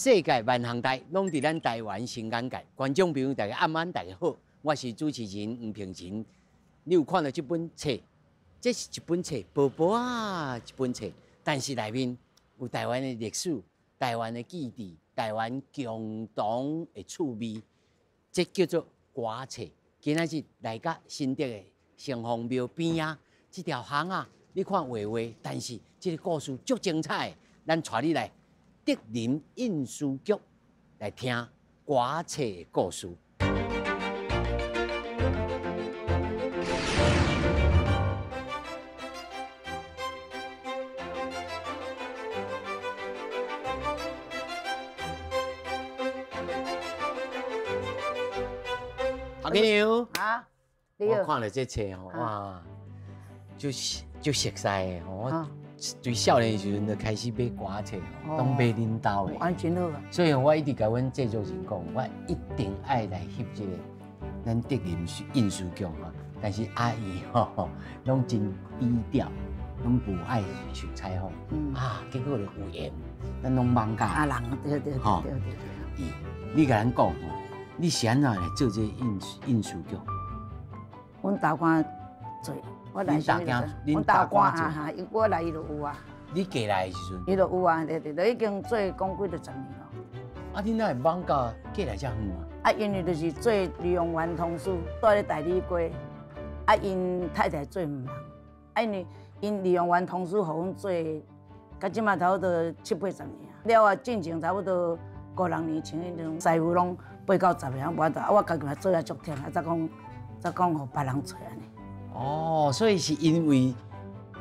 世界万行台攏佇咱台灣新眼界。觀眾朋友大家暗安，大家好，我是主持人黃平仁。你有看到這本冊？這是一本冊，薄薄啊一本冊，但是內面有台灣的歷史、台灣的記憶、台灣共同的趣味，這叫做歌冊。今仔日來到新竹的城隍廟邊仔，這條巷仔，你看畫畫，但是這个故事足精彩的，咱帶你來德林印書局來聽歌冊的故事。阿娘啊，我看了這冊吼，哇，就是就熟悉的吼。我對少年的時陣就開始買歌冊，攏買恁兜的。按真好啊！所以我一直共阮製作人講，我一定愛來翕這个咱德林印書局吼。但是阿姨吼，攏真低調，攏無愛受採訪。啊，結果就有緣，咱攏艋舺。啊，人對對對對對。伊，你共咱講吼，你是按怎來做這个印書局？阮大官做，我來啥物？阮大官哈哈，我來伊就有啊。你過來的時陣，伊就有啊，對對，對，已經做講幾多十年咯。啊，你哪會艋舺過來遮遠啊？啊，因為就是做李榮源通書，蹛咧大理街，啊，𪜶太太做毋人，啊，因為𪜶李榮源通書予阮做，到這馬差不多七八十年啊。了啊，進前差不多五六年前，彼陣師傅攏八九十個，無法度，啊，我家己嘛做啊足忝，啊，才講才講予別人做按呢。哦，所以是因為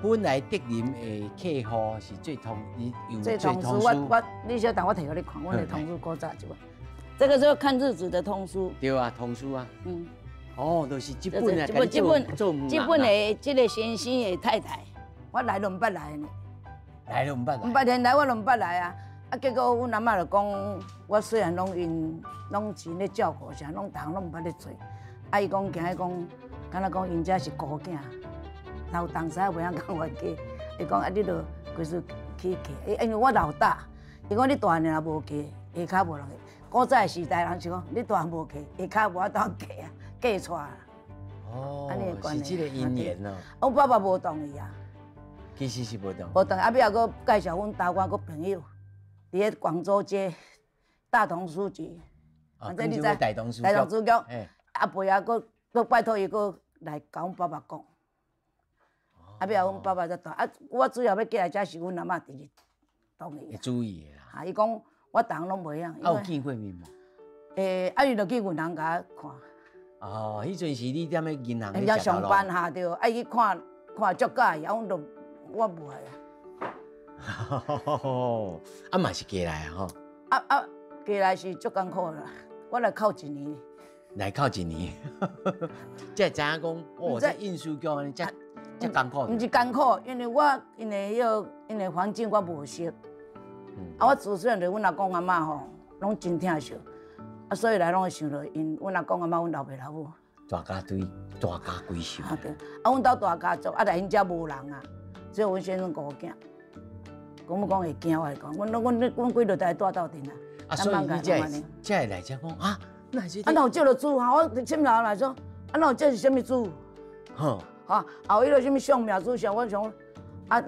本來德林的客戶是做通，你有做通書，我你小等我提予你看，阮的通書古早這個，這個是看日子的通書。對啊，通書啊。嗯。哦，就是這本啊，這本這本這本的這个先生的太太，我來都毋捌來呢。來都毋捌來。毋捌連來我都毋捌來啊！啊，結果阮阿嬤就講，我雖然攏𪜶攏是咧照顧啥，攏逐項攏毋捌咧做。啊，伊講驚伊講，敢若講𪜶遮是孤囝，老東西袂曉講冤家。伊講啊，你著規事去嫁，因為我老大，伊講你大漢若無嫁，下跤無人嫁。古早的時代人是講，你大漢無嫁，下跤無法度嫁啊，嫁娶啦。哦，是這个因緣哦。阮爸爸無同意啊。其實是無同意。無同意，啊，尾仔閣介紹阮大官個朋友，佇咧廣州街大同書局。反正你知。大同書大同書局。阿伯啊，閣閣拜託伊閣來共阮爸爸講。啊，尾仔阮爸爸才同啊，我主要欲過來遮是阮阿嬤直直同意。會注意的啦。啊，伊講我逐項攏袂曉。啊，有見過面無？欸，啊，伊就去銀行共我看。哦，彼陣是你踮咧銀行咧食上班哈對，啊，伊去看看足佮意，啊，阮就我無愛啊。啊嘛是過來啊吼。啊啊，過來是足艱苦啦，我來哭一年。來哭一年，才會知影講，哦，這印書局按呢，遮遮艱苦。毋是艱苦，因為我因為彼个因為環境我無熟。啊，我自細漢就阮阿公阿嬤吼，攏真疼惜，啊，所以來攏會想著𪜶，阮阿公阿嬤，阮老爸老母。大家對大家閨秀。啊對，啊，阮兜大家族，啊來𪜶遮無人啊，只有阮先生孤囝。講欲講會驚，我來講，阮阮阮幾落代住鬥陣啊。啊，所以你才會才會來遮講啊。啊，哪有借著主哈？我心內來說，啊，哪有這是啥物主？吼，哈，後彼个啥物相命主啥，我想，啊，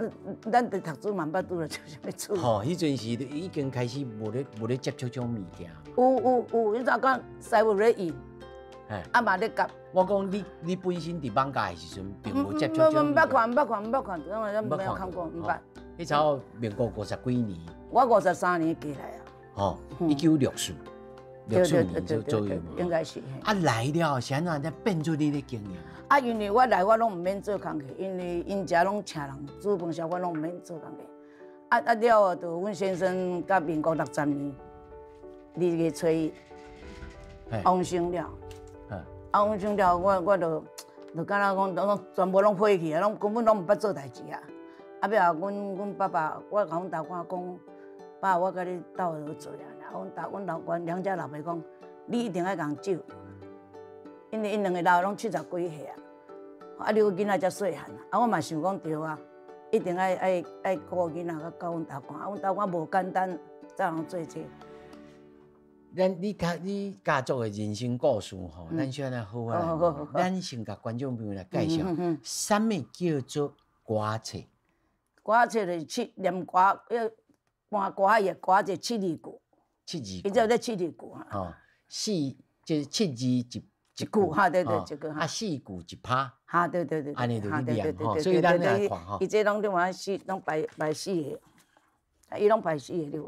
咱佇讀書嘛毋捌拄著這啥物主。吼，彼陣時已經開始無咧接觸這種物件。有有有，彼陣講師傅咧印，啊嘛咧夾。我講你本身佇艋舺的時陣，並無接觸這種。毋捌看，毋捌看，毋捌看，我沒有看過，毋捌。彼差不多民國50幾年。我53年過來啊。吼，1964。64年左右嘛，應該是。啊，來了是按怎才變做你咧經營？啊，因為我來我攏毋免做工課，因為𪜶遮攏請人煮飯啥，我攏毋免做工課。啊啊了後，就阮先生佮民國60年2月初一往生了。啊，往生了，我就就敢若講，攏全部攏火去啊，攏根本攏毋捌做代誌啊。啊，尾後阮爸爸，我共阮大官講，爸，我共你鬥落做啊。阮大阮老阮娘家老爸講，你一定愛共救，因為𪜶兩个老攏七十幾歲啊，啊，你個囡仔才細漢啊，我嘛想講對啊，一定愛愛愛顧囡仔，佮顧阮大官，啊，阮大官無簡單，才通做這個。咱你看你家族的人生故事吼，咱先來好啊，咱先共觀眾朋友來介紹，啥物叫做歌冊？歌冊就是七念歌，迄搬歌的歌冊七字句。七字句。伊這咧七字句啊。哦，四就是七字一一句，哈對對，一句。啊，四句一拍。哈對對對。按呢就去念吼，所以咱來看吼。伊這攏你看四攏排排四個，啊，伊攏排四個你有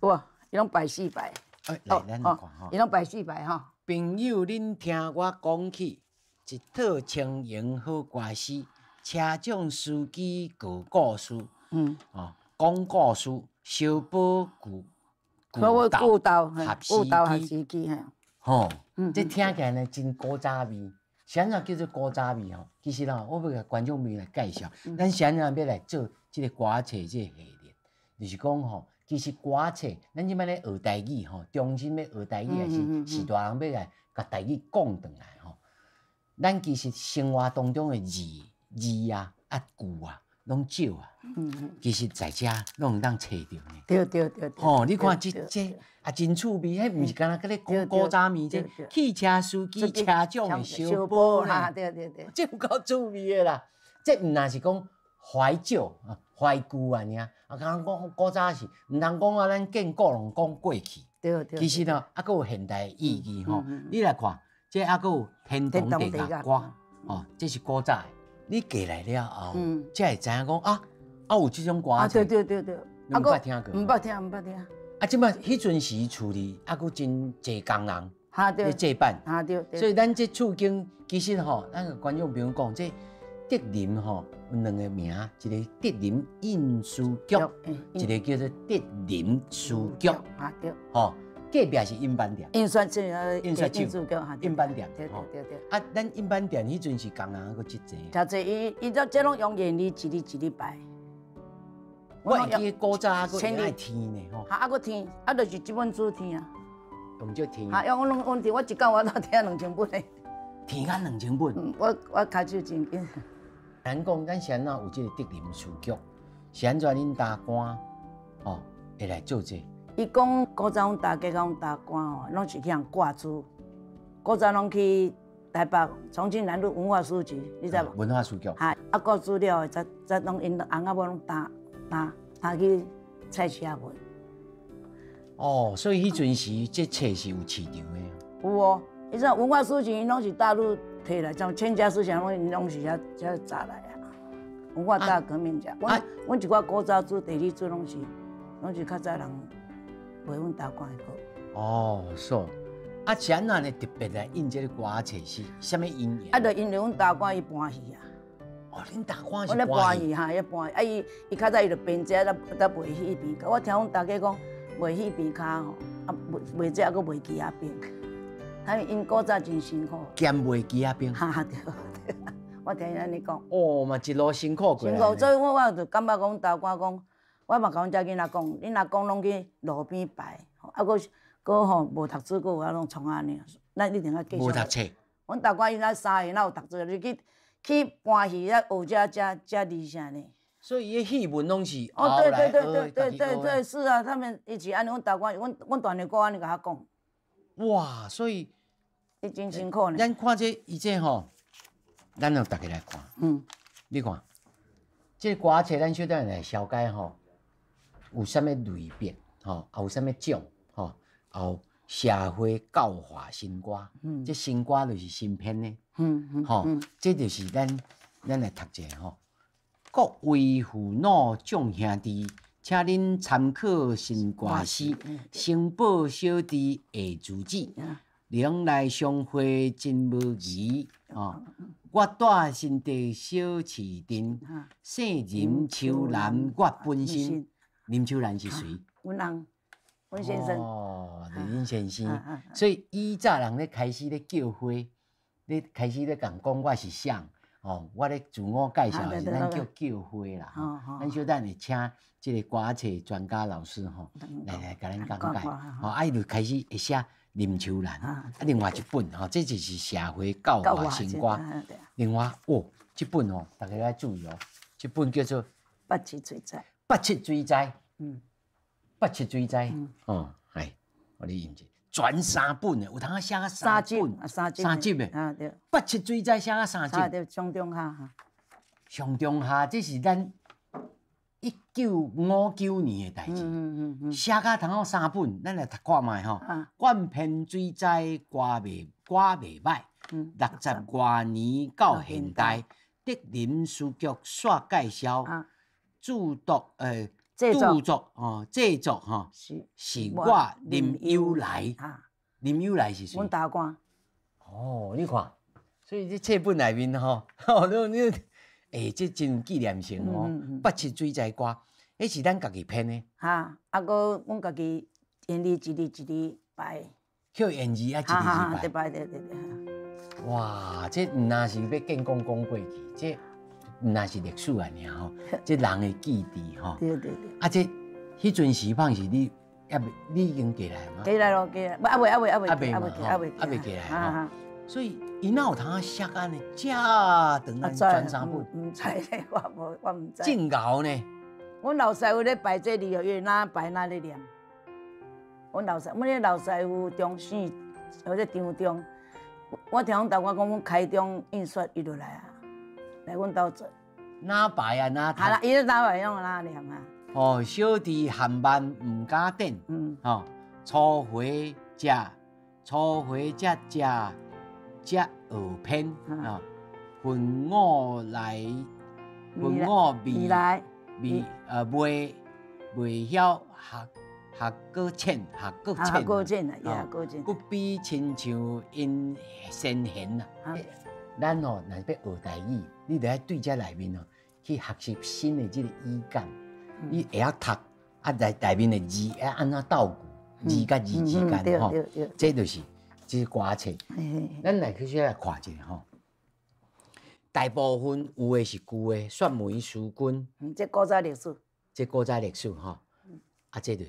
無？有。伊攏排四排。哎，來，咱來看吼。伊攏排四排吼。朋友，恁聽我講起，一套輕盈好歌詩，車長司機講故事，哦，講故事，小寶舊舊鬥合司機，吼，這聽起來呢真古早味。啥物叫做古早味吼？其實吼，我欲共觀眾朋友來介紹，咱啥物欲來做這個歌冊這個系列，就是講吼。其實歌冊，咱這擺咧學台語吼，重新欲學台語，還是序大人欲來共台語講轉來吼。咱其實生活當中的字字啊、啊句啊，攏少啊。其實在遮攏會當揣著呢。對對對。吼，你看這這啊真趣味，彼毋是干焦閣咧講古早味，這汽車司機車長的小寶呢。對對對。這有夠趣味的啦！這毋但是講懷舊啊。懷舊啊，爾啊，敢講古早是，毋通講啊，咱見古攏講過去。對對。其實呢，啊，閣有現代意義吼。你來看，這啊閣有天堂地獄歌，哦，這是古早的。你過來了後，才會知影講啊，啊有這種歌。啊，對對對對。你毋捌聽過？毋捌聽，毋捌聽。啊，這擺彼陣時厝裡啊，閣真濟工人咧製版。啊對。所以咱這厝間其實吼，咱共觀眾朋友講這。德林吼有兩個名，一個德林印書局，一個叫做德林書局。啊對。吼，隔壁是印版店。印刷廠，印刷廠，印版店。對對對對。啊，咱印版店彼陣是工人閣真濟。真濟，伊伊這這攏用人力一字一字排。我會記古早閣愛添呢吼。啊，閣添，啊，就是這本書添啊。用這添。啊，用我攏阮添，我一工我都添2000本呢。添甲2000本。我我跤手真緊。咱講，咱是按怎有這個德林書局？是按怎恁大官吼會來做這個？伊講古早阮大家佮阮大官吼，攏是去予人掛珠。古早攏去台北重慶南路文化書局，你知無？文化書局。哈，啊掛珠了後，才才攏𪜶翁仔某攏擔擔擔去菜市仔賣。哦，所以彼陣時這冊是有市場的。有哦，伊說文化書局攏是大陸提來，像千家詩啥攏攏是遐遮砸來啊。文化大革命遮，阮阮一寡古早書、地理書攏是攏是較早人袂阮大官的好。哦，是。啊，是按怎呢特別來印這個歌冊是啥物因緣？啊，就因為阮大官伊搬戲啊。哦，恁大官是搬戲哈，伊搬戲，啊伊伊較早伊就編這，才賣戲邊跤。我聽阮大家講賣戲邊跤吼，啊賣賣這還閣賣機仔冰。他𪜶古早真辛苦。兼賣機仔冰。哈哈對，我聽𪜶按呢講。哦，嘛一路辛苦過來。辛苦，所以我我就感覺講大官講，我嘛共阮遮囡仔講，恁阿公攏去路邊排，啊閣閣吼無讀書，閣有啊攏創按呢，咱一定愛繼續。無讀冊。阮大官伊那三歲哪有讀書？你去去搬戲啊，學這這這字啥呢？所以伊戲文攏是哦，對對對對對對對，是啊，他們一起按呢，阮大官，阮阮大娘閣按呢共我講。哇，所以。伊真辛苦呢。咱看這伊這吼，咱予大家來看。你看，這個歌冊咱小等來紹介吼，有啥物類別吼，啊有啥物種吼，有社會教化新歌，這新歌就是新編的，吼，這就是咱咱來讀一下吼。各位父老眾兄弟，請恁參考新歌詩，先報小弟下住址。能來相會真無疑，哦！我住新竹小市鎮，姓林秋蘭，我本身林秋蘭是誰？阮翁，阮先生。哦，就是恁先生。所以以早人咧開始咧叫花，咧開始咧共講我是誰，哦，我咧自我介紹的時，咱叫叫花啦。咱小等會請這個歌冊專家老師吼，來來共咱講解。吼，啊，伊就開始會寫。林秋蘭，啊，另外一本吼，這就是社會教化新歌。另外，哦，這本哦，大家愛注意哦，這本叫做《八七水災》。八七水災，嗯，八七水災，哦，係。予你印者，全三本的，有通寫甲三本，三集，三集的，啊對。八七水災寫甲三集，對，上中下哈。上中下，這是咱1959年的代誌，寫甲通好三本，咱來讀看覓吼。貫偏水災歌袂歌袂歹，六十外年到現代，德林書局煞介紹，著作著作哦，製作吼，是我林有來，林有來是誰？阮大官。哦，你看，所以這冊本內面吼，你你，欸，這真有紀念性哦。八七水災歌，彼是咱家己編的。哈，啊，閣阮家己言字一字一字排。叫言字啊，一字一字排。對對對對。哇，這毋但是欲建講講過去，這毋但是歷史爾吼，這人的記憶吼。對對對。啊，這彼陣時況是你猶未，你已經過來嗎？過來咯，過來，猶未，猶未，猶未，猶未，猶未，猶未過來吼。所以伊哪有通寫按呢遮長按全三本？毋知咧，我無，我毋知。真𠢕呢！阮老師傅咧排這字哦，伊哪排哪咧念。阮老師，阮咧老師傅中省或者張中，我聽阮大我講，阮開中印刷伊就來啊，來阮兜做。哪排啊哪讀？啊啦，伊咧哪排攏哪念啊。哦，小弟含萬毋敢頂。吼，初回食，初回才食。才學編啊，分我來，分我未未未未曉學學閣淺，學閣淺，學閣淺啊，學閣淺。不比親像𪜶先賢啊。咱吼若欲學台語，你著愛對這內面哦去學習新的這個語感，你會曉讀啊內內面的字愛按怎鬥句，字佮字之間吼，這就是。這是歌冊，咱來去小來看一下吼。大部分有的是舊的，雪梅書君。這古早歷史。這古早歷史吼，啊，這就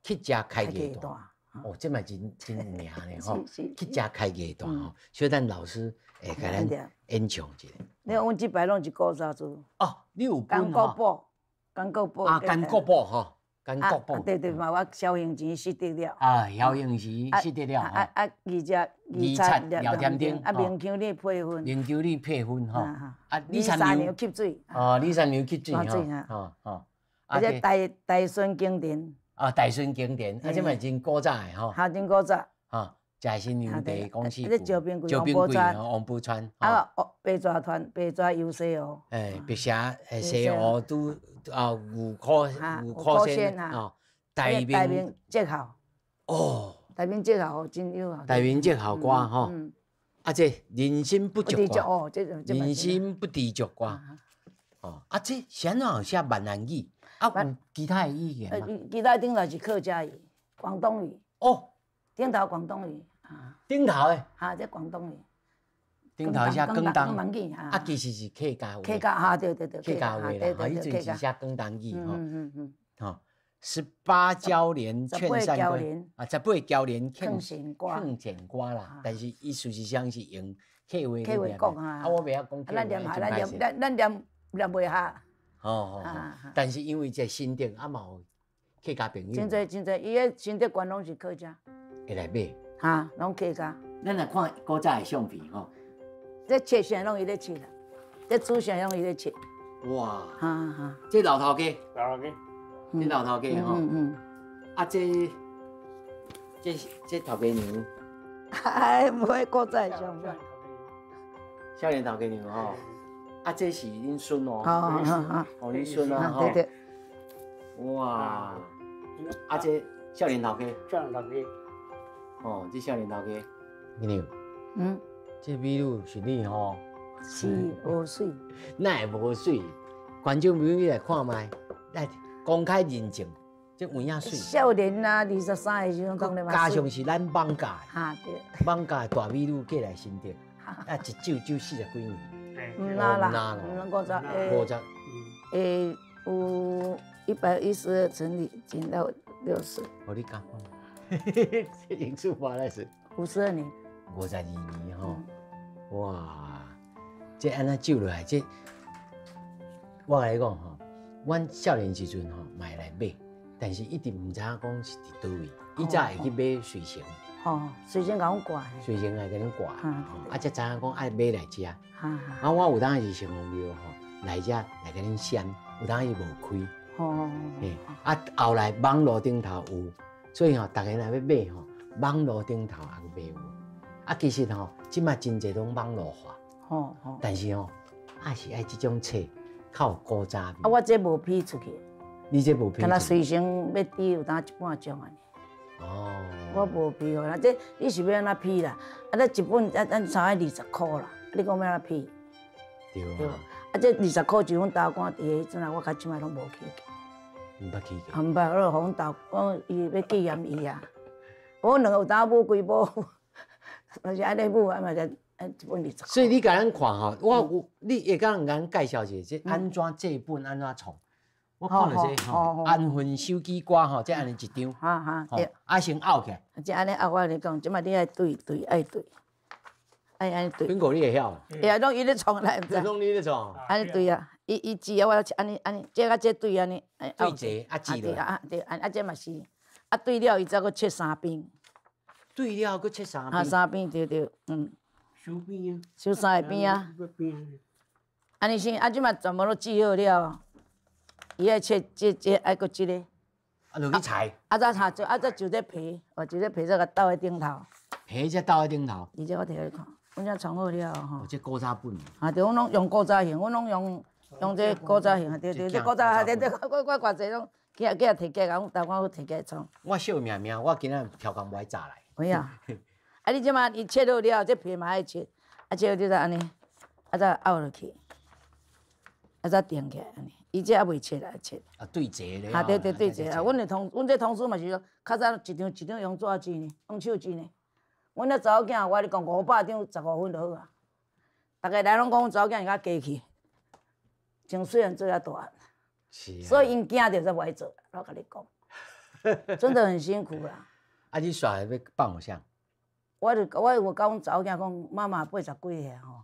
乞食開藝大。哦，這嘛真真有名咧吼。乞食開藝大吼，小等老師會共咱演唱一下。你看，阮這擺攏是古早字。哦，你有本甘國寶，甘國寶。啊，甘國寶吼。甘國寶。對對嘛，我蕭英錢失得了。啊，蕭英錢失得了。啊啊，二隻二七廖添丁。啊，明丘你配分。明丘你配分吼。啊，李三娘吸水。哦，李三娘吸水吼。哦哦。啊，這大大順經典。啊，大順經典，啊，這嘛真古早的吼。哈，真古早。哈，食新娘茶公司。這招兵貴，王寶釧。王寶釧。啊，白蛇團，白蛇遊西湖。哎，白蛇西湖拄啊，吳可先哦，大明節孝。哦。大明節孝真有效。大明節孝歌吼，啊，這人心不足歌，人心不知足歌。哦，啊，這是按怎有寫閩南語？啊，有其他的語言嗎？其他頂頭是客家語、廣東語。哦。頂頭廣東語。啊。頂頭的。哈，這廣東語。頂頭寫廣東，啊，其實是客家話。客家哈，對對對。客家話啦，吼，彼陣是寫廣東語吼。吼，十八嬌蓮勸善歌，啊，十八嬌蓮勸勸善歌啦。但是伊事實上是用客話來念。啊，我袂曉講客話，咱念下，咱念，咱咱念念袂下。吼吼吼！但是因為這新竹啊嘛有客家朋友。真濟真濟，伊彼新竹縣攏是客家。會來買。哈，攏客家。咱來看古早的相片吼。這切線攏伊咧切啦，這主線攏伊咧切。哇！哈哈。這老頭家。老頭家。這老頭家吼。啊，這這這頭家娘。哎，無彼古早的相片。少年頭家娘吼。啊，這是恁孫哦。哦，恁孫啊，對對。哇！啊，這少年頭家。少年頭家。哦，這少年頭家。娘。這美女是你吼？是，無媠。哪會無媠？觀眾朋友你來看覓，來公開認證，這有影媠。少年啊，23歲時陣講咧嘛。加上是咱艋舺。哈對。艋舺大美女過來新竹，啊，一走走40幾年。毋若啦，毋五十，五十，有112乘以減到60。我你講，這用數法來是。52年。52年吼，哇！這按怎走落來？這我共你講吼，阮少年時陣吼，嘛會來買，但是一直毋知影講是佇佗位，以早會去買隨行，吼，隨身共阮掛。隨行來共恁掛，啊，才知影講愛買來遮。啊，我有當時城隍廟吼來遮來共恁選，有當時無開。嘿，啊，後來網路頂頭有，所以吼，逐家若欲買吼，網路頂頭也買有。啊，其實吼，這馬真濟攏網路化，但是吼，還是愛這種冊較有古早味。啊，我這無批出去。你這無批？敢若隨身欲滴有當一半鐘按呢。我無批予啦，這你是欲按怎批啦？啊，這一本啊，咱差愛20箍啦，你講欲按怎批？對啊。啊，這20箍就阮大官佇彼陣啊，我到這擺攏無去過。毋捌去過。毋捌，我就予阮大，我伊欲紀念伊啊。我兩個有當舞幾舞，就是按呢舞，啊嘛就一本20。所以你共咱看吼，我有你會當共咱介紹一下，這按怎這本按怎創？我看著這吼，安分手機歌吼，這按呢一張，哈哈，對，啊先拗起來。這按呢拗，我共你講，這馬你愛對對愛對，愛按呢對。邊個你會曉？會啊，攏伊咧創來，毋知。攏你咧創。按呢對啊，伊伊指啊，我按呢按呢，這佮這對按呢。對齊啊，指落。啊對啊，啊這嘛是，啊對了，伊才閣切三邊。對了，閣切三邊。啊，三邊對對，嗯。收邊啊。收三個邊啊。按呢先，啊這馬全部攏剪好了。伊愛切這這愛閣這个，啊，落去裁。啊，再裁就啊，再就這皮，哦，就這皮再共鬥佇頂頭。皮才鬥佇頂頭。而且我摕予你看，阮遮創好了吼。哦，這古早本。啊，對，阮攏用古早型，阮攏用用這古早型，對對，這古早，對對，我我偌濟攏去啊去啊摕起來，阮台灣摕起來創。我惜命命，我今仔超工無愛早來。有影。啊，你這馬伊切好了，這皮嘛愛切，啊切好就按呢，啊再拗落去，啊再釘起來按呢。伊這猶未切來切。啊，對摺咧。啊，對對對摺啊！阮的通，阮這通書嘛是說，較早一張一張用紙紙呢，用手紙呢。阮那查某囝，我共你講500張15分就好啊。逐家來攏講阮查某囝是較家氣，從細漢做遮大漢。是啊。所以𪜶驚著才無愛做，我共你講，真的很辛苦啦。啊，你煞欲放予啥？我就我有共阮查某囝講，媽媽八十幾歲吼，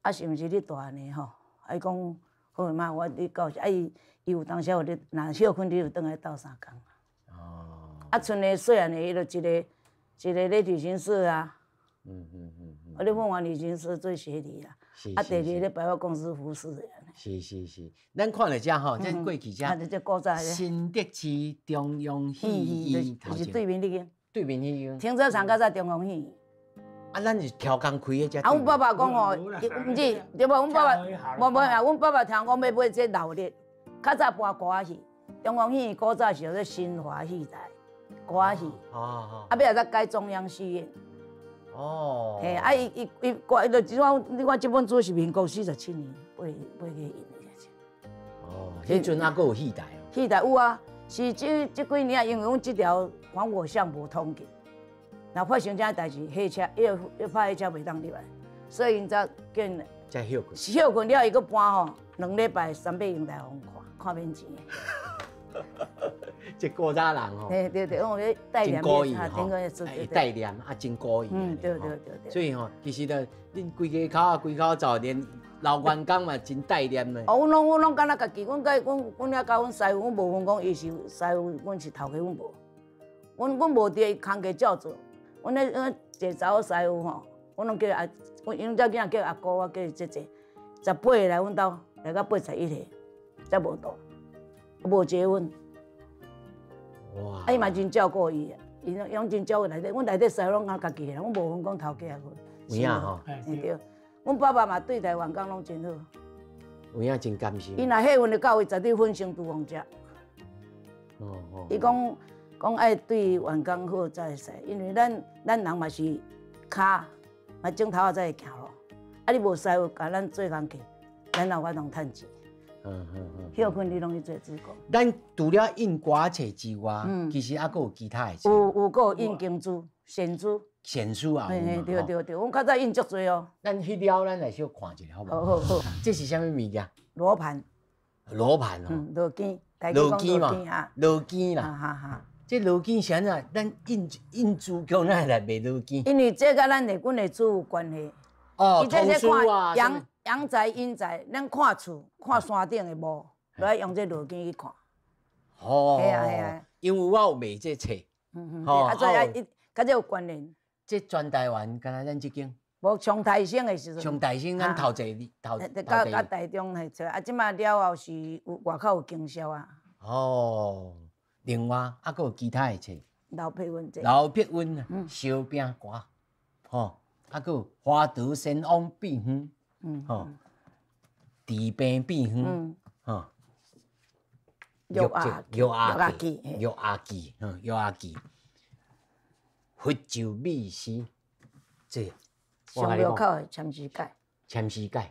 啊是毋是你大漢的吼？啊伊講。好媽，我你到時啊，伊伊有當時有咧，若歇睏，你就轉來鬥相共。哦。啊，賰个細漢的，伊就一个一个咧旅行社啊。啊，咧鳳凰旅行社做協理啊。啊，第二個咧百貨公司服飾的。是是是，咱看著這吼，這過去這。啊，這古早的。新竹市中央戲院就是對面那間。對面彼間。停車場較早中央戲院。啊，咱是超工開的遮。啊，阮爸爸講吼，毋是，對無？阮爸爸，無無啊，阮爸爸聽講欲買這鬧熱，較早播歌仔戲，中央戲院古早是叫做新華戲台，歌仔戲。啊，尾仔才改中央戲院。哦。嘿，啊，伊伊伊，伊就這款，你看這本書是民國47年買買去印的。哦，彼陣猶閣有戲台哦。戲台有啊，是這這幾年啊，因為阮這條防火巷無通過。若發生這代誌，火車，彼个彼拍火車袂當入來，所以𪜶才叫才歇睏。歇睏了，伊閣搬吼，2禮拜、3擺用來予阮看，看免錢。這古早人吼，對對對，我咧帶念，真古意吼，會帶念啊，真古意。嗯，對對對對。所以吼，其實著恁規家口啊，規口走，連老員工嘛真帶念的。哦，阮攏阮攏敢若家己，阮佮阮阮遐佮阮師傅，阮無分講伊是師傅，阮是頭家，阮無。阮阮無佇工課照做。阮咧阮一个查某師傅吼，阮攏叫阿，阮𪜶查某囝叫阿姑，我叫伊姐姐。18個來阮兜，來到81個，才無大，無結婚。哇！啊，伊嘛真照顧伊，伊攏攏真照顧內底。阮內底師傅攏按家己的人，阮無分講頭家啊。有影吼？對。阮爸爸嘛對待員工攏真好。有影真甘心。伊若客運就到位，絕對分先廚房食。伊講。講愛對員工好才會使，因為咱咱人嘛是跤，嘛種頭仔才會行路。啊，你無師傅共咱做工課，咱哪有法度趁錢？歇睏你攏去做志工。咱除了印歌冊之外，其實猶閣有其他的冊。有有，閣有印經書、善書。善書也有嘛。對對對，阮較早印足濟哦。咱彼了，咱來小看一下，好無？好好好。這是啥物物件？羅盤。羅盤哦。羅經。羅經嘛。羅經啦。這羅經是按怎？咱印印珠叫咱來賣羅經。因為這佮咱的阮的厝有關係。哦，通書啊。陽陽宅陰宅，咱看厝看山頂的墓，都愛用這羅經去看。哦，嘿啊嘿啊，因為我有賣這冊，吼。啊，所以啊，伊佮這有關聯。這全台灣敢若咱這間。無上台省的時陣。上台省咱頭一頭頭佮佮台中彼冊，啊，這馬了後是有外口有經銷啊。哦，另外啊，閣有其他的冊。劉碧雲這。劉碧雲，燒餅歌，吼，啊，閣有華德仙翁秘方，吼，治病秘方，吼。玉阿玉阿記，玉阿記，玉阿記，佛咒秘詩，這。上廟口的禪師偈。禪師偈，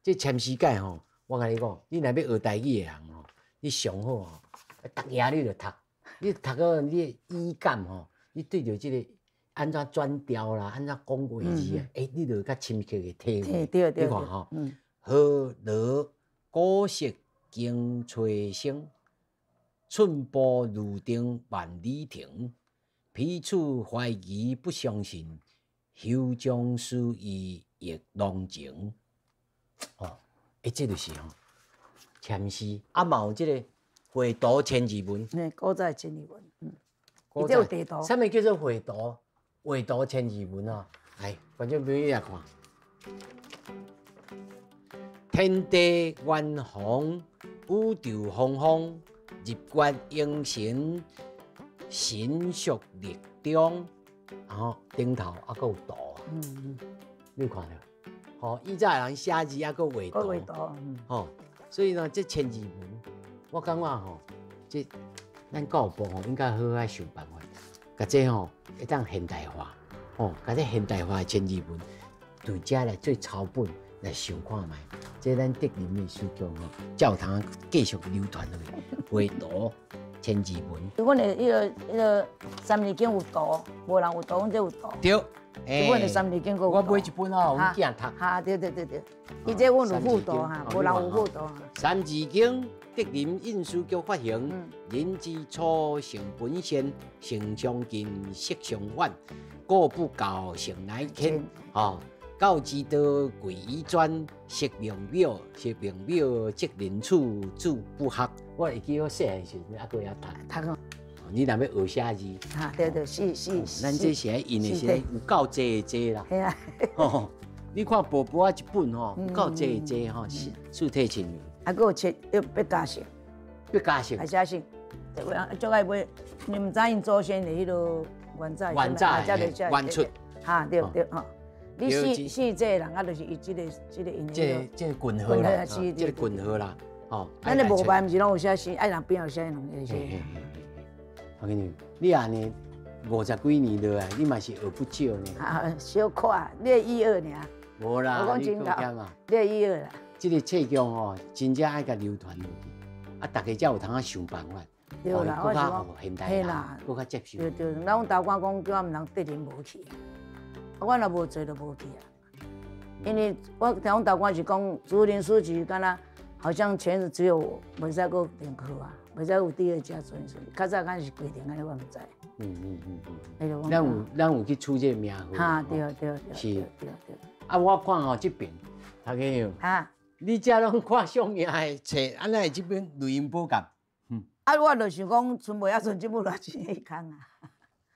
這禪師偈吼，我共你講，你若欲學台語的人吼，你上好吼，逐夜你就讀，你讀到你的語感吼，你對著這個按怎轉調啦，按怎講話字啊，欸，你就會較深刻的體會。你看吼，河羅古色經吹聲，寸步如定萬里程，彼此懷疑不相信。休將思意亦濃情，哦，欸，這就是吼禪詩，啊，嘛有這個繪圖千字文。嘿，古早千字文，伊這有地圖。啥物叫做繪圖？繪圖千字文哦，來，觀眾朋友來看。天地玄黃，宇宙峰峰，日月星辰，神速力中。然後頂頭還閣有圖，你有看著？吼，以早人寫字還閣畫圖，畫圖，吼，所以呢，這千字文，我感覺吼，這咱教育部吼應該好好想辦法，共這吼會當現代化，吼，共這現代化的千字文，對這來做抄本來想看覓，這咱德林的書局吼，才有通繼續流傳落去，畫圖。千字文。阮的彼個三字經有圖，無人有圖，阮這有圖。對，阮的三字經閣有圖。我買一本哦，阮囝讀。哈，對對對對，伊這阮有附圖哈，無人有附圖。三字經，德林印書局發行。人之初，性本善，性相近，習相遠。果不教，性乃遷。吼，教之道，貴以專。釋明表，釋明表，則人處，子不學。我會記我細漢時陣，猶閣會曉讀。讀哦。你若欲學寫字，哈，對對，是是。咱這是愛印的是有夠濟的濟啦。嘿啊。吼，你看薄薄仔一本吼，有夠濟的濟吼，四體親文。啊，閣有切筆加色。筆加色。還寫信，足愛買，你毋知𪜶祖先的彼个原早。原早原出。哈，對對吼。你姓姓這个人啊，就是伊這個𪜶這這個群號啦，這個群號啦，吼。咱的墓牌毋是攏有寫姓，愛人邊有寫兩個姓。我跟你，你按呢50幾年落來，你嘛是學不少呢。啊，小可，你會意學爾。無啦，我講真夠，你會意學啦。這個冊局吼，真正愛共流傳落去，啊，大家才有通仔想辦法，對啦，閣較予現代人，閣較接受。對對，咱阮大官講叫我毋通德林無去。我若無做就無去啊，因為我聽阮大官是講，竹林書局敢若好像全是只有我，袂使閣另好啊，袂使有第二家竹林書局。較早敢是規定按呢，我毋知。咱有去取這個名號。哈，對對對。是。對對。啊，我看吼這邊，頭家娘。你這攏看上名的冊，啊，哪會這本雷音寶鑑？啊，我就想講，賰袂猶賰這本偌錢彼空啊。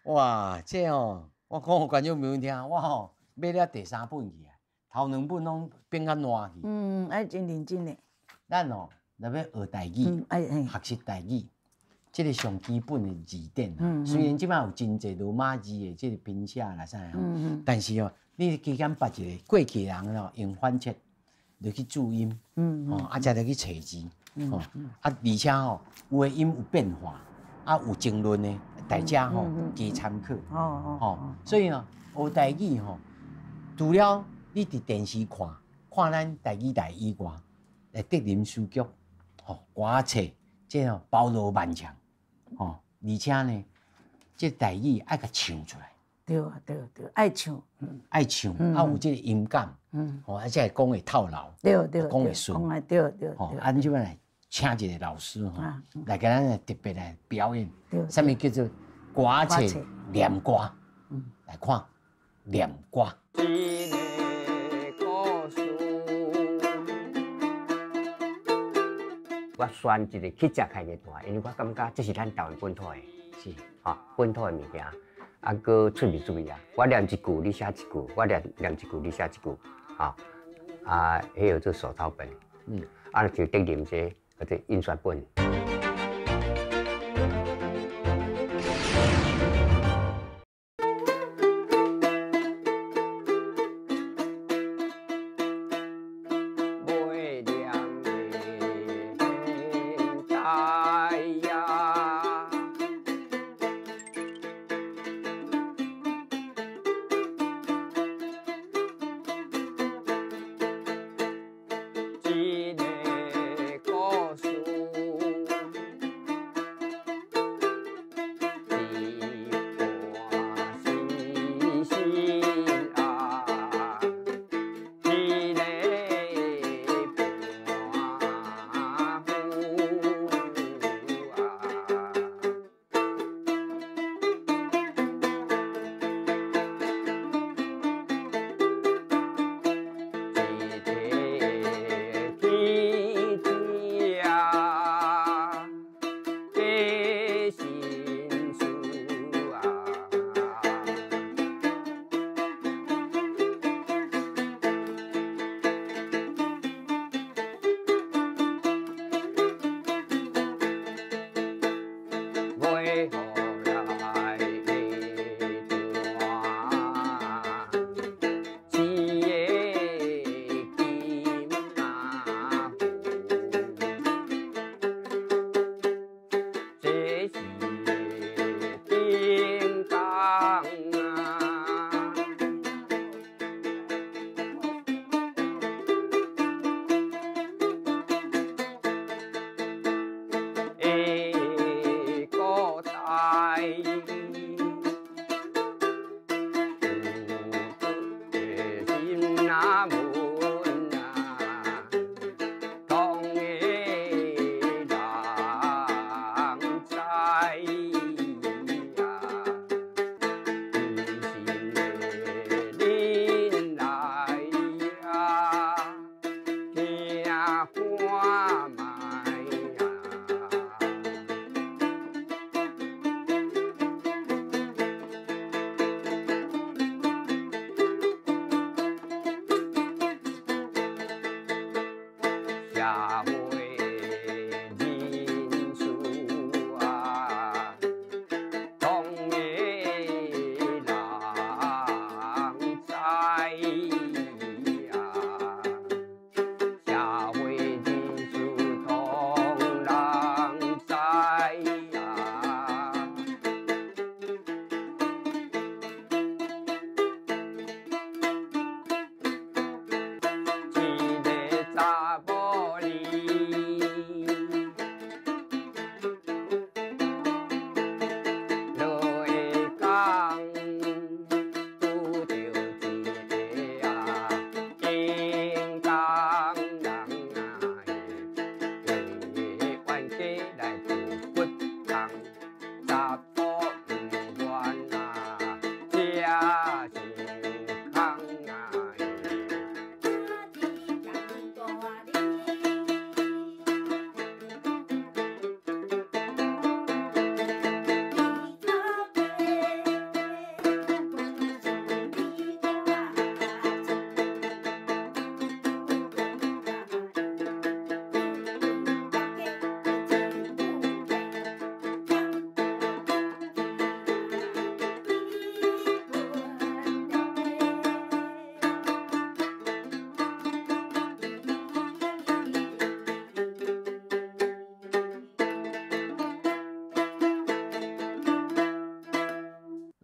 哇，這吼！我講予觀眾朋友聽，我吼買了第三本去啊，頭兩本攏變較爛去。嗯，愛真認真的。咱哦，若欲學台語，學習台語，這個上基本的字典啊。雖然這擺有真濟羅馬字的這個拼寫啦啥吼，但是哦，你加減捌一個，過去人哦用反切就去注音，吼啊，才來去揣字，吼啊，而且吼有的音有變化，啊有爭論的。大家吼加參考，吼，所以呢，學台語吼，除了你佇電視看，看咱台語台以外，來德林書局，吼，歌冊，這吼包羅萬象，吼，而且呢，這台語愛共唱出來。對啊，對對，愛唱，愛唱，啊有這個音感，吼，啊才會講會透流，對對，講會順，講會對對，吼，啊，咱這擺來。請一個老師吼，來共咱來特別來表演，啥物叫做歌冊念歌，來看念歌。一个故事。我選一个乞食開藝段，因為我感覺這是咱台灣本土的，吼，本土的物件，啊，閣趣味趣味啊。我念一句，你寫一句；我念念一句，你寫一句，吼。啊，彼個做手抄本，啊，就德林這叫做印刷本。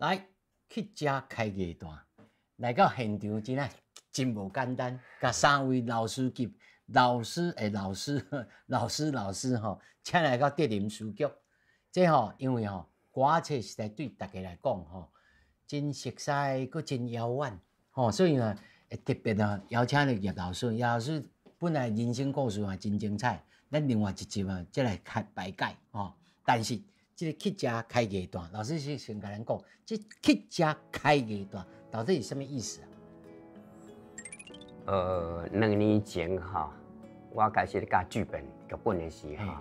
来去食开艺段，来到现场真的真无简单，共三位老师级老师的老师老师老师吼，请来到德林书局。这吼，因为吼，歌仔册实在对大家来讲吼，真熟悉，阁真遥远吼，所以呢，会特别啊邀请了叶老师。叶老师本来人生故事嘛真精彩，咱另外一集啊，再来开排解吼。但是这个乞食开艺段，老师是先共咱讲，这乞食开艺段到底是啥物意思啊？ 2年前吼，我開始咧教劇本劇本的時候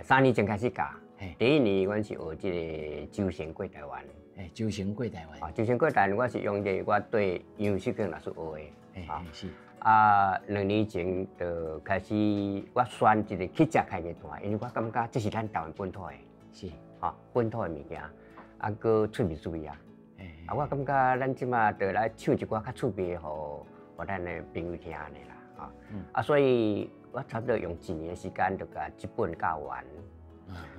，3年前開始教。第一年阮是學這个周成過台灣。周成過台灣。啊，周成過台灣，我是用這個我對楊秀娟老師學的。啊，2年前就開始我選一個乞食開藝團，因為我感覺這是咱台灣本土的，吼，本土的物件，啊，閣趣味趣味啊。啊，我感覺咱這馬就來唱一寡較趣味的，予咱的朋友聽按呢啦，吼。啊，所以我差不多用一年的時間就共這本教完。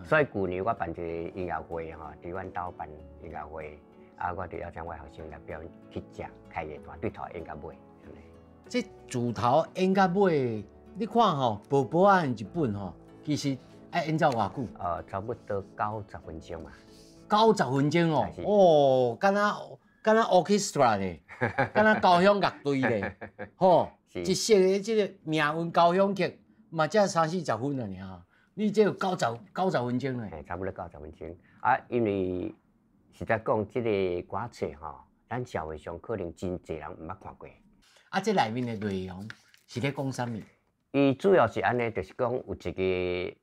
所以舊年我辦一個音樂會吼，佇阮兜辦音樂會，啊，我就邀請我學生來表演乞食開藝團，對頭演到尾。這自頭演到尾，你看吼，薄薄仔一本吼，其實愛演奏偌久？差不多90分鐘嘛。九十分鐘哦，哦，敢若敢若 orchestra 咧，敢若交響樂隊咧，吼，一首的這个命運交響曲嘛，才三四十分爾爾。你這有九十分鐘咧？嘿，差不多九十分鐘。啊，因為實在講，這个歌冊吼，咱社會上可能真濟人毋捌看過。啊，這內面的內容是咧講啥物？伊主要是按呢，就是講有一个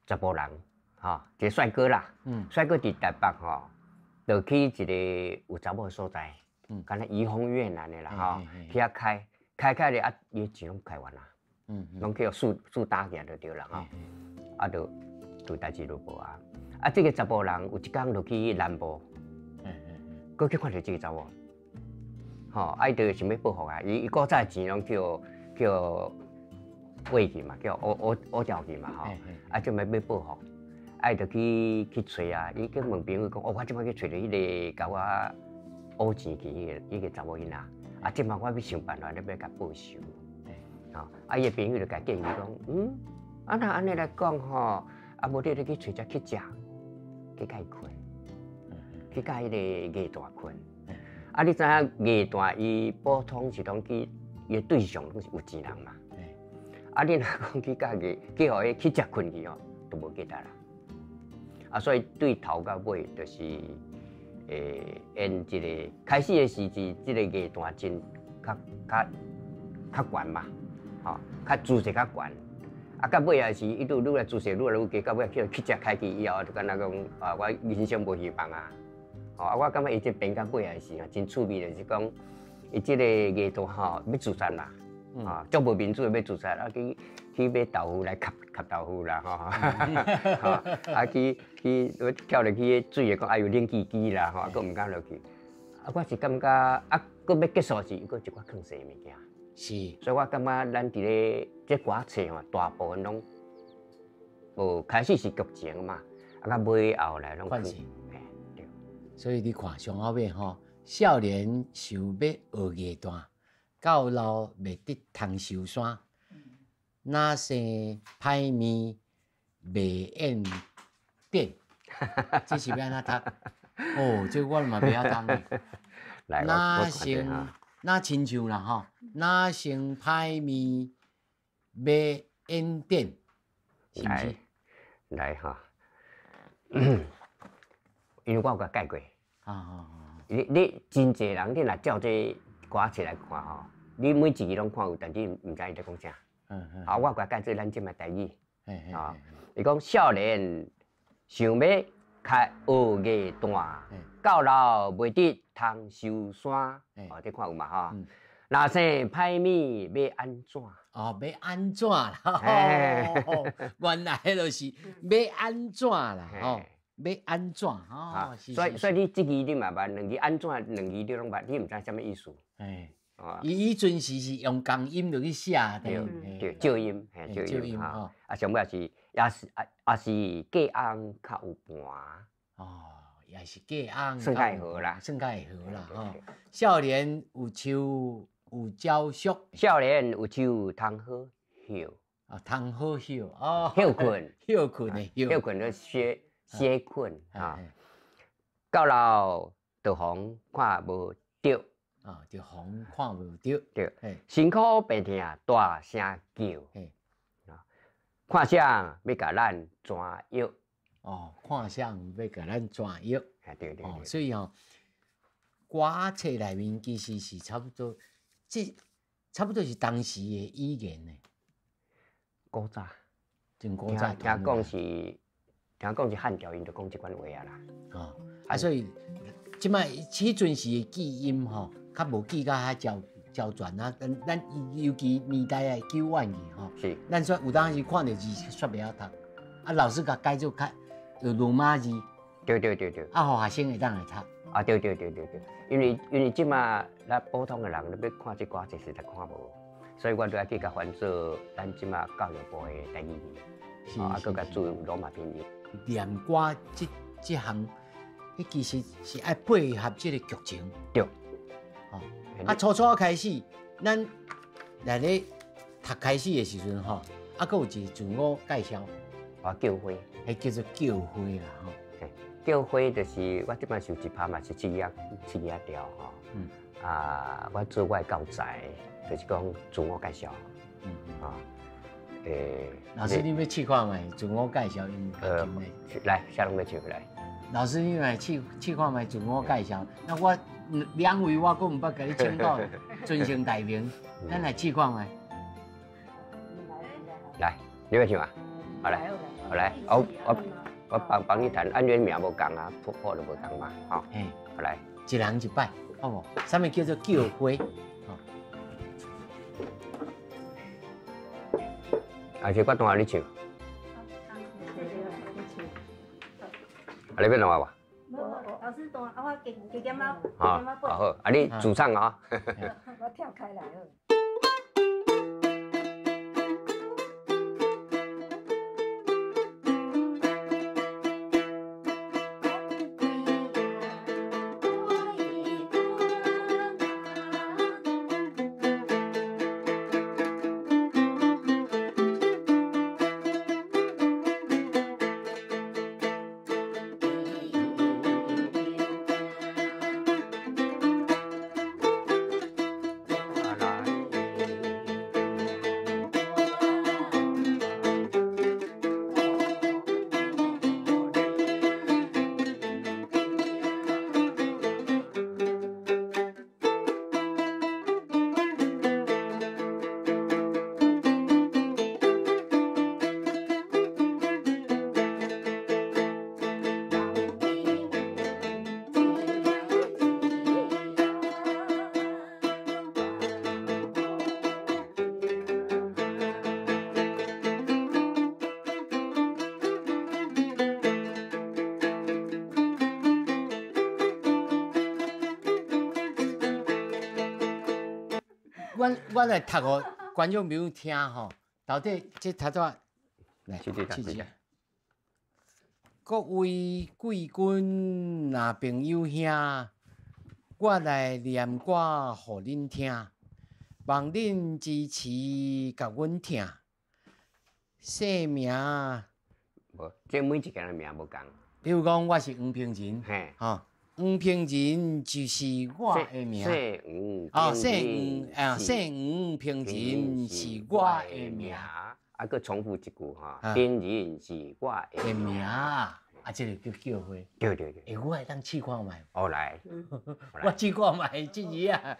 查埔人，吼，一个帥哥啦，帥哥佇台北吼，就去一个有查某的所在，敢若怡紅院按呢啦，吼，去遐開開開咧，啊，伊錢攏開完啦，攏去予輸打起來就對啦，吼，啊，就代誌就無啊。啊，這个查埔人有一工就去南部，閣去看著這个查某，吼，啊，伊就想欲報復啊，伊古早錢攏叫挖去嘛，叫烏烏烏掉去嘛，吼，啊，這擺欲報復，啊，伊就去揣啊，伊去問朋友講，哦，我這擺去揣著彼个共我烏錢去彼个查某囡仔，啊，這擺我欲想辦法咧欲共報仇，吼，啊，伊的朋友就共建議講，啊，若按呢來講吼，啊，無你你去揣隻乞食，去共伊睏，去共彼个藝團睏。啊，你知影藝團伊普通是攏去伊的對象攏是有錢人嘛？啊，你若講去共藝去予彼乞食睏去吼，就無價值啦。啊，所以對頭到尾就是，演這个開始的時陣，這个藝團真較較較懸嘛，吼，較姿勢較懸。啊，到尾也是伊愈愈來姿勢愈來愈低，到尾去乞食開去以後，就敢若講啊，我人生無希望啊。吼，啊，我感覺伊這編到尾也是啊，真趣味，就是講，伊這个藝團吼欲自殺啦，啊，足無面子欲自殺，啊去去買豆腐來崁崁豆腐啦，吼，啊去去跳入去水的講，哎喲冷吱吱啦，吼，閣毋敢落去。啊，我是感覺啊，閣欲結束時，閣一寡勸世的物件。所以我感覺咱佇咧這歌冊吼，大部分攏無開始是劇情嘛，啊，到尾後來攏勸世。所以你看上後尾吼，少年想欲學藝旦，到老袂得通收山。若生歹面袂演典，這是欲按怎讀？哦，這我嘛袂曉讀呢。若生若親像啦吼，若生歹面欲演典，是毋是？來哈，因為我有共改過。你真濟人，你若照這歌冊來看吼，你每一字攏看有，但你毋知伊咧講啥。啊，我共改做咱這擺台語。啊，伊講少年想欲開學藝旦，到老袂得通收山。哦，這看有嘛吼？若生歹面欲按怎？哦，欲按怎啦？原來就是欲按怎啦？吼，欲按怎？吼，所以你這字你嘛捌，兩字按怎，兩字你攏捌，你毋知啥物意思。伊彼陣時是用仝音落去寫，對對，照音，嘿，照音吼。啊，上尾也是，也是啊，也是嫁翁較有盤。哦，也是嫁翁。算較會好啦，算較會好啦，吼。少年有樹有蕉宿，少年有樹通好歇。啊，通好歇哦。歇睏，歇睏的歇。歇睏就歇歇睏啊。到老就予看無著。啊，就予看無著。對，辛苦病疼大聲叫。看誰欲共咱轉藥。哦，看誰欲共咱轉藥。對對對。所以吼，歌冊內面其實是差不多，這差不多是當時的語言呢。古早。真古早。聽講是漢朝，𪜶就講這款話啊啦。哦，啊，所以這擺彼陣時的記音吼，較無記甲遐周周全啊。咱尤其年代的久遠去吼，咱說有當時看著字煞袂曉讀，啊，老師共改做較用羅馬字。對對對對。啊，予學生會當來讀。啊，對對對對對，因為這馬咱普通的人，你欲看這歌冊實在看無，所以我都愛去共翻做咱這馬教育部的台語字，啊，閣共注羅馬拼音。念歌這項，彼其實是愛配合這個劇情。對。吼，啊，初初開始，咱來咧讀開始的時陣吼，啊，閣有一個自我介紹。啊，叫花，彼叫做叫花啦吼。叫花就是我這擺受一拍嘛是七仔七仔調吼。啊，我做我的教材，就是講自我介紹。啊，老師，你欲試看覓自我介紹？𪜶來，啥攏欲唱來。老師，你來試試看覓自我介紹。那我兩位我閣毋捌共你請到尊姓大名，咱來試看覓。來，你欲唱啊？好來，好來，我幫你彈，按你名無仝啊，譜譜都無仝嘛，吼。好來，一人一擺，好無？啥物叫做叫花？還是我彈你唱？啊，你欲彈無？無，老師彈，啊，我加加減仔，好，好，啊，你主唱啊。我跳開來好。我來讀予觀眾朋友聽吼，到底這頭拄來試試。各位貴賓啊，朋友兄，我來念歌予恁聽，望恁支持共阮聽。姓名無，這每一個人名無仝。比如講，我是黃平仁，吼。黃平仁就是我的名。姓黃。哦，姓黃啊，姓黃平仁是我的名。啊，閣重複一句哈，平仁是我的名。啊，這個叫叫花。對對對。欸，我會當試看覓。哦，來。我試看覓，這字啊。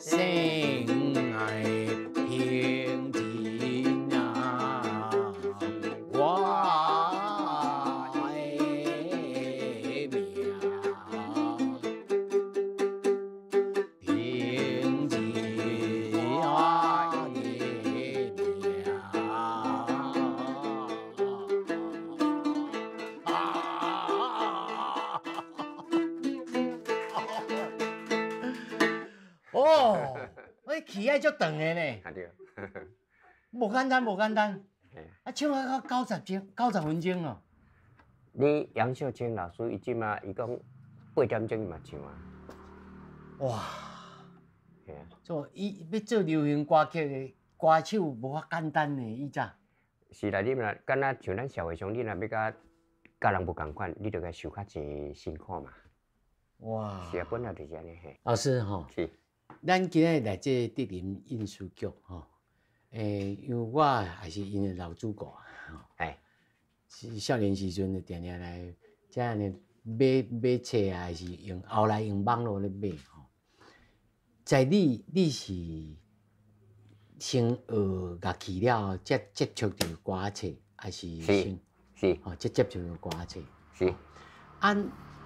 姓愛平真啊。哦，我氣愛足長的呢。啊對。無簡單，無簡單。啊，唱啊到90鐘，90分鐘哦。你楊秀清老師伊這馬伊講8點鐘伊嘛唱啊。哇！做伊欲做流行歌曲的歌手無遐簡單呢，以前。是啦，你若敢若像咱社會上，你若欲佮人無仝款，你就該受較濟辛苦嘛。哇！是啊，本來就是按呢嘿。老師吼，是。咱今日來這個德林印書局吼，因為我也是𪜶的老主顧吼。是少年時陣就定定來遮按呢買買冊啊，還是用後來用網路咧買吼。在你你是先學樂器了後，才接觸著歌仔冊，還是先是哦，才接觸著歌仔冊。是。啊，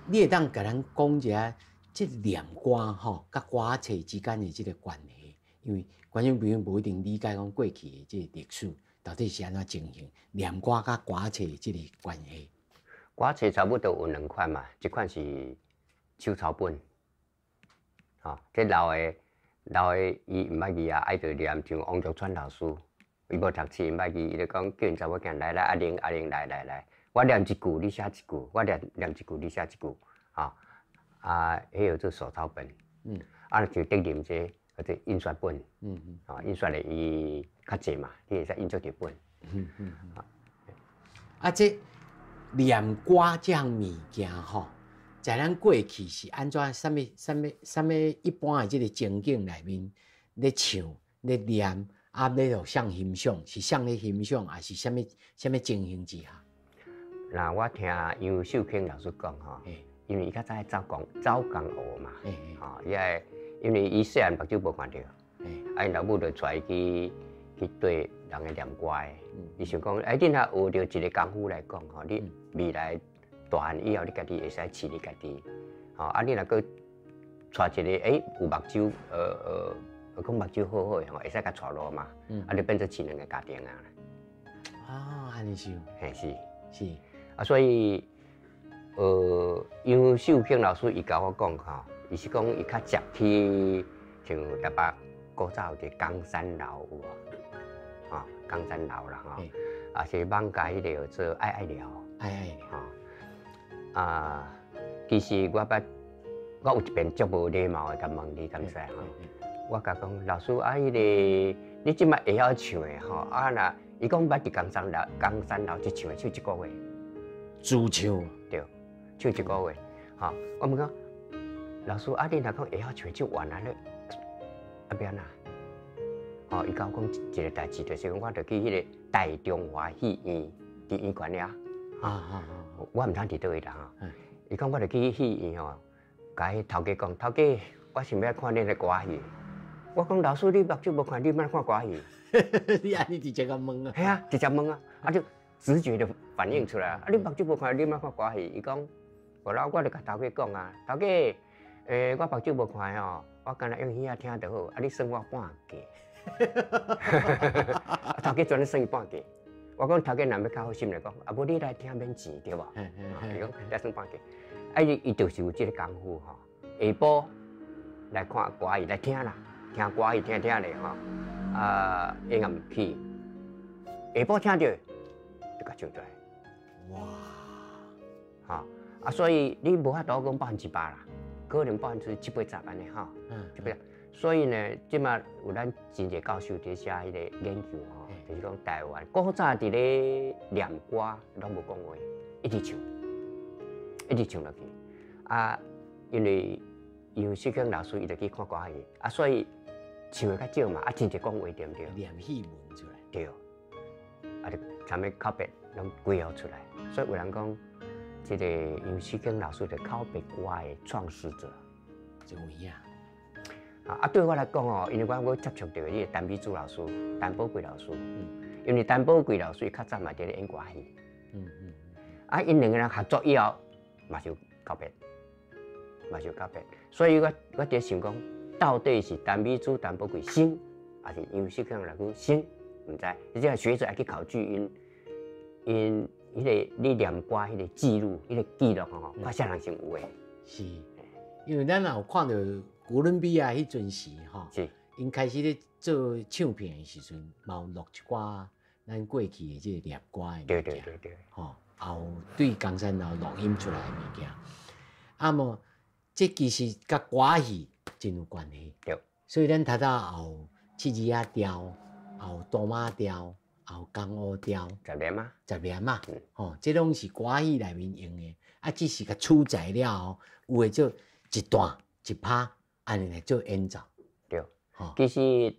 你會當共咱講一下這念歌吼，佮歌仔冊之間的這個關係？因為觀眾朋友無一定理解講過去的這個歷史到底是按怎情形，念歌佮歌冊的這個關係。歌冊差不多有兩款嘛，一款是手抄本，吼，這老的老的伊毋捌字啊，愛著念，像王玉川老師，伊無讀冊，毋捌字，伊就講叫𪜶查某囝來來，阿玲阿玲來來來，我念一句，你寫一句，我念念一句，你寫一句，吼，啊，彼叫做手抄本，啊，像德林這叫做印刷本，吼，印刷的伊較濟嘛，你會使印足濟本，啊，這念歌這項物件吼，在咱過去是按怎？啥物啥物啥物？一般的這個情景內面咧唱、咧念，啊，咧予誰欣賞？是誰咧欣賞，還是啥物啥物情形之下？那我聽楊秀卿老師講吼，因為伊較早愛走江走江湖嘛，吼，伊愛因為伊細漢目睭無看著，啊，𪜶老母就帶伊去去綴人的念歌的，伊想講，哎，你若學著一個功夫來講吼，你未來大漢以後，你家己會使飼你家己，吼，啊，你若閣帶一個，欸，有目睭，講目睭好好的吼，會使共帶路嘛，啊，就變做飼兩個家庭啊。啊，按呢想，嘿是是。啊，所以，楊秀卿老師伊共我講吼，伊是講伊較捷去像台北古早有一個岡山樓有無？吼，岡山樓啦吼，啊是艋舺彼個叫做愛愛寮，愛愛寮，吼，啊，其實我捌，我有一遍足無禮貌的共問你，敢知吼？我共講老師啊，彼個你這擺會曉唱的吼，啊若伊講捌佇岡山樓，岡山樓一唱的唱一個月。自唱。對，唱一個月，吼，我問講老師啊，你若講會曉唱唱完啊，你啊欲按怎？吼，伊共我講一個代誌，就是講我著去彼個大中華戲院，佇圓環遐。啊啊啊！我毋知佇佗位啦吼。伊講我著去戲院吼，共彼頭家講，頭家，我想欲看恁的歌戲。我講老師，你目睭無看，你欲按怎看歌戲？你按呢直接共問啊？嘿啊，直接問啊，啊就直覺就反應出來啊！你目睭無看，你欲按怎看歌戲？伊講，無啦，我就共頭家講啊，頭家，我目睭無看吼，我干焦用耳仔聽就好，啊，你算我半價。頭家專咧算伊半價。我講頭家若欲較好心來講，啊無你來聽免錢對無？伊講來算半價，啊伊伊就是有這個功夫吼，下晡來看歌戲來聽啦，聽歌戲聽聽咧吼，啊下暗去，下晡聽著就共唱出來。哇！吼啊，所以你無法度講100%啦，可能70-80%按呢吼，七八十。所以呢，這馬有咱真濟教授佇寫彼個研究吼，就是講台灣古早佇咧念歌攏無講話，一直唱，一直唱落去。啊，因為楊秀卿老師伊就去看歌戲，啊，所以唱的較少嘛，啊，真濟講話對毋對？念戲文出來。對。啊，就啥物口白攏歸號出來，所以有人講，這個楊秀卿老師是口白歌的創始者。真有影。啊，對我來講哦，因為我閣接觸著彼個陳美珠老師、陳寶貴老師，因為陳寶貴老師較早嘛佇咧演歌戲，啊，𪜶兩個人合作以後，嘛是有口白，嘛是有口白，所以我佇咧想講，到底是陳美珠、陳寶貴先，還是楊秀卿老師先？毋知，這個學者愛去考據𪜶𪜶彼個你念歌彼個記錄、彼個記錄吼，看啥人先有的。是，因為咱也有看著。哥倫比亞彼陣時吼，𪜶開始咧做唱片的時陣，嘛有錄一寡咱過去的這個念歌的物件。吼，也有對岡山樓錄音出來的物件。啊無，這其實佮歌戲真有關係。所以咱頭拄也有七字仔調，也有哆媽調，也有江湖調。十念啊。十念啊，吼，這攏是歌戲內面用的，啊，只是共取材了後，有的做一段一拍，按呢來做演奏。其實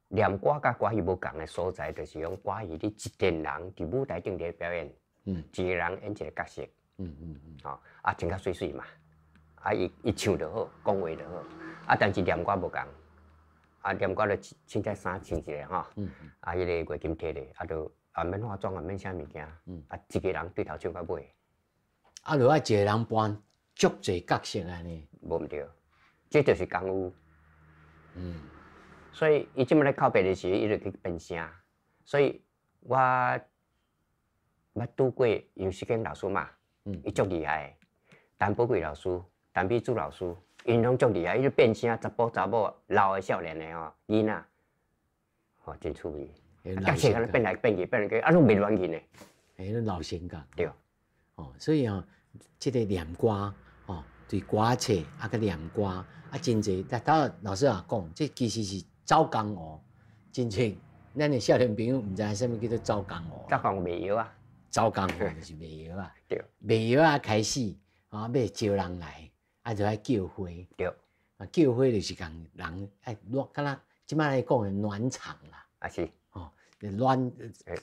念歌佮歌戲無仝的所在，就是講歌戲你一陣人佇舞台頂咧表演，一個人演一個角色，吼，啊，穿較媠媠嘛，啊，伊伊唱就好，講話就好，啊，但是念歌無仝，啊，念歌就凊彩衫穿一下吼，啊，彼個月琴提咧，啊，就也免化妝，也免啥物件，啊，一個人對頭唱到尾。啊，就愛一個人扮足濟角色按呢？無毋對，這就是功夫。所以伊這擺咧口白的時，伊就去變聲。所以我捌拄過楊世堅老師嘛，伊足厲害。陳寶貴老師、陳美珠老師，𪜶攏足厲害。伊就變聲，查埔查某、老的、少年的吼，囡仔，吼真趣味。角色按呢變來變去，變來變去，啊，攏袂亂去呢。欸，攏老生角。對。哦，所以哦，這個念歌，哦，對歌冊啊，佮念歌啊，真濟。但頭老師也講，這其實是走江湖，真濟。咱的少年朋友毋知影啥物叫做走江湖。走江湖賣藥啊。走江湖就是賣藥啊。賣藥啊，開始啊，欲招人來，啊，就愛叫花。啊，叫花就是共人愛暖，敢若這擺來講的暖場啦。啊是。哦，暖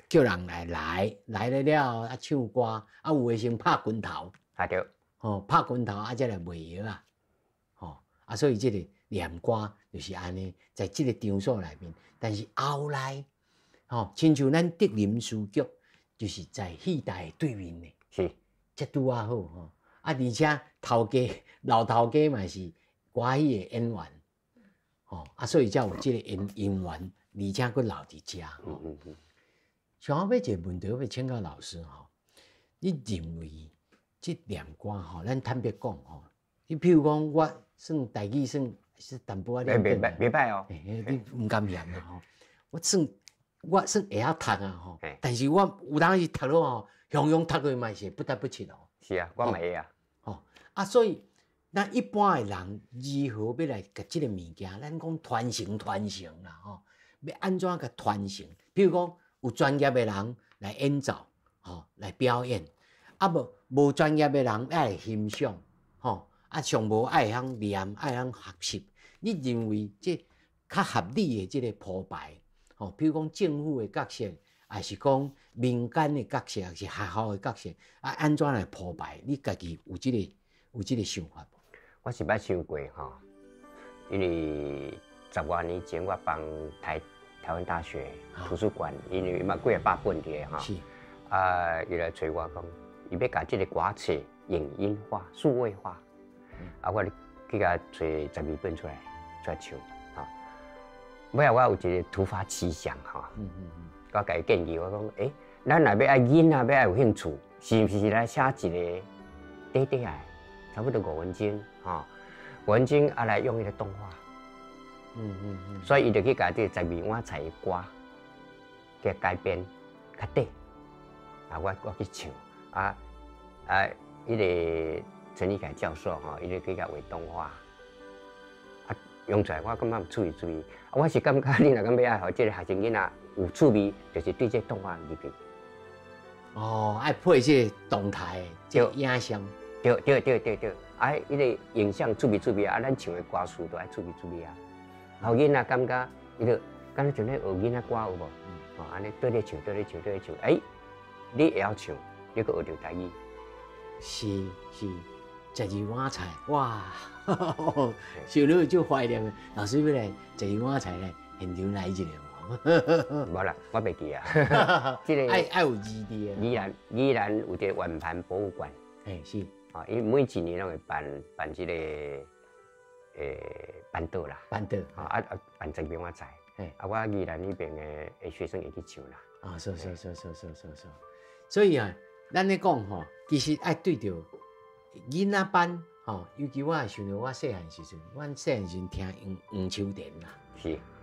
叫人來來來了了後啊，唱歌啊，有的先拍拳頭。啊對。吼，拍拳頭啊，才來賣藥啊。吼，啊，所以這個念歌就是按呢，在這個場所內面，但是後來，吼，親像咱德林書局，就是在戲台的對面的，這拄仔好吼。啊，而且頭家老頭家嘛是歌戲的演員，吼，啊，所以才有這個姻姻緣，而且閣留佇遮。像我欲一個問題，我欲請教老師吼，你認為這念歌吼，咱坦白講吼，你譬如講我算台語算是淡薄仔。袂歹袂歹哦。你毋甘嫌啦吼。我算會曉讀啊吼，但是我有當時讀落吼，雄雄讀落嘛是不得不切哦。是啊，我嘛會啊。吼啊，所以咱一般的人如何欲來共這個物件，咱講傳承傳承啦吼，欲按怎共傳承？比如講有專業的人來演奏，吼來表演，啊無無專業的人愛來欣賞，吼啊上無愛會曉念，愛會曉學習。你認為這較合理的這個鋪排，吼，比如講政府的角色，還是講民間的角色，還是學校的角色，啊，按怎來鋪排？你家己有這個想法無？我是捌想過吼，因為十外年前我幫台灣大學圖書館，因為嘛幾仔百本佇咧吼，啊，伊來揣我講，伊欲共這個歌冊影音化、數位化，啊，我去共揣12本出來出來唱，吼。尾仔我有一個突發奇想吼，我共伊建議我講，欸，咱若欲愛囡仔欲愛有興趣，是毋是來寫一個短短的，差不多5分鐘，吼，五分鐘啊來用彼個動畫，所以伊就去共這個十二碗菜的歌，給改編較短，啊，我去唱，啊啊，彼個陳立凱教授吼，伊就去共畫動畫，啊，用出來我感覺趣味趣味，啊，我是感覺你若講欲愛予這個學生囡仔有趣味，就是對這個動畫入去。哦，愛配這個動態，這個影像。對對對對對，啊，彼個影像趣味趣味啊，咱唱的歌詞都愛趣味趣味啊。予囡仔感覺，伊就敢若像咧學囡仔歌有無？哦，按呢綴咧唱，綴咧唱，綴咧唱，欸，你會曉唱，你閣學著台語。是是，十二碗菜，哇，想到就懷念。老師欲來十二碗菜咧，現場來一個無？無啦，我袂記啊。這個愛愛有字佇的。宜蘭有一個圓盤博物館。嘿，是。啊，伊每一年攏會辦這個辦桌啦。辦桌。啊啊，辦十二碗菜。啊，我宜蘭彼邊的學生會去唱啦。啊，是是是是是是是。所以啊，咱咧講吼，其實愛對著囡仔班吼，吼，尤其我也想著我細漢時陣，阮細漢時陣聽黃黃秋田啦、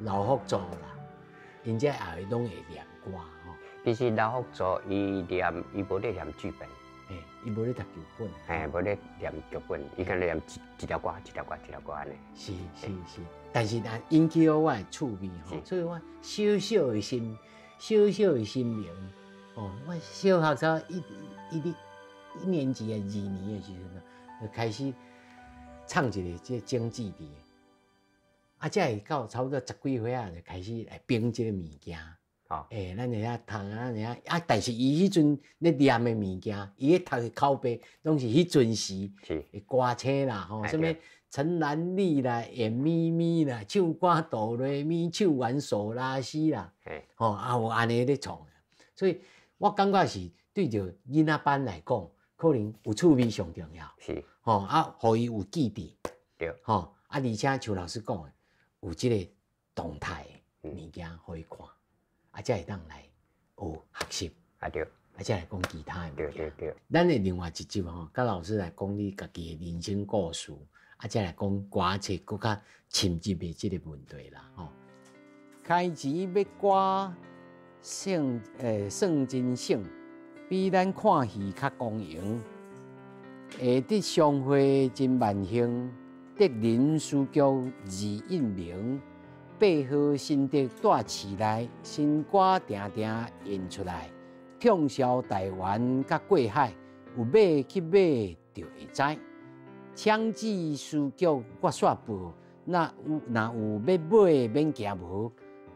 劉福助啦，𪜶這也會攏會念歌吼。其實劉福助伊念伊無咧念劇本，嘿，伊無咧讀劇本，嘿，無咧念劇本，伊干焦念一一條歌一條歌一條歌按呢。是是是，但是若引起我的趣味吼，所以我小小的心，小小的心靈，哦，我小學才一一一年級的二年的時陣，就開始唱一个這個精緻的，啊，才會到差不多十幾歲啊，就開始來編這个物件。欸，咱會曉讀，咱會曉啊，但是伊彼陣咧念的物件，伊咧讀的口白，攏是彼陣時的歌星啦，吼，啥物陳蘭麗啦、演咪咪啦、唱歌哆來咪、唱完嗦啦西啦，吼，啊有按呢咧創，所以我感覺是對著囡仔班來講，可能有趣味上重要，吼，啊，予伊有記憶，吼，啊，而且像老師講的，有這个動態的物件予伊看。啊，才會當來學學習，啊，才來講其他的物件。咱的另外一集吼，佮老師來講你家己的人生故事，啊，才來講歌冊閣較深入的這个問題啦，吼。開錢欲歌算算真省，比咱看戲較光榮。會得相會真萬幸，德林書局字印明。八號新竹蹛市內，新歌定定演出來，暢銷台灣佮過海，有買去買就會知。搶子書局我煞報，若有欲買免驚無，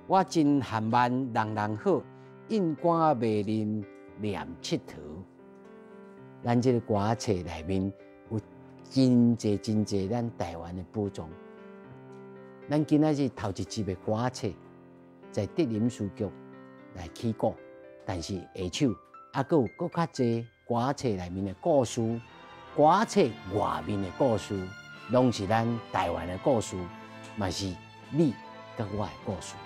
我真含慢人人好，印歌袂吝念𨑨迌。咱這个歌冊內面有真濟真濟咱台灣的寶藏。咱今仔日頭一集的歌冊，在德林書局來起鼓，但是下手猶閣有閣較濟歌冊內面的故事，歌冊外面的故事，攏是咱台灣的故事，嘛是你佮我的故事。